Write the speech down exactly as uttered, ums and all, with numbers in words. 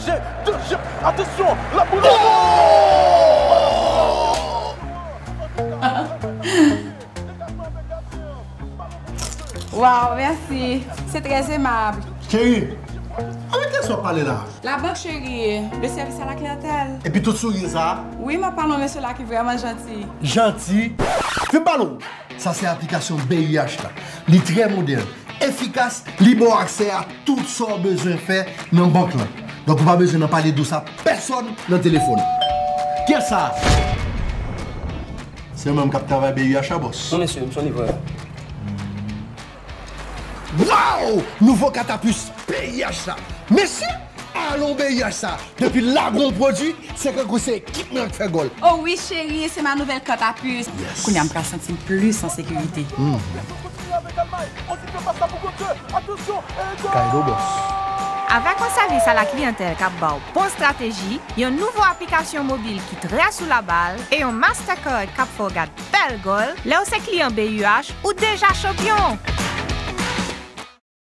Danje, danje, atansyon, la boule! Waw, mèsi. Se trè emab. Cheri, avèk kiyès w ap pale la? Labank, cheri, le service à la clientèle. Epi tout souri sa a? Wi, m ap pale yon mesye la ki vrèman janti. Janti? Vin pale w. Sa se aplikasyon B U H la. Li trè modèn, efikas, li ba w aksè a tout sa w bezwen fè nan bank lan. Donk, ou pa bezwen nan pale dous a pèsòn nan telefòn. Kiyès sa? Se mwen menm k ap travay B U H la, bòs. Non, mesye, m se yon livrè. Waw! Nouvo katapis B U H la. Mesye, alon B U H sa. Depi lagwon pwodui, se kankou se ekip mwen k fè gòl. Oh wi, cheri, se ma nouvèl katapis. Yes. Kounye a m pral santi m plis an sekirite. Kay do bòs. Avèk yon sèvis a la kliyantèl k ap ba w bon estrateji, yon nouvo aplikasyon mobil ki trè sou labal e yon Mastercard k ap fè w gad bèl gòl, lè w se kliyan B U H, ou deja chanpyon!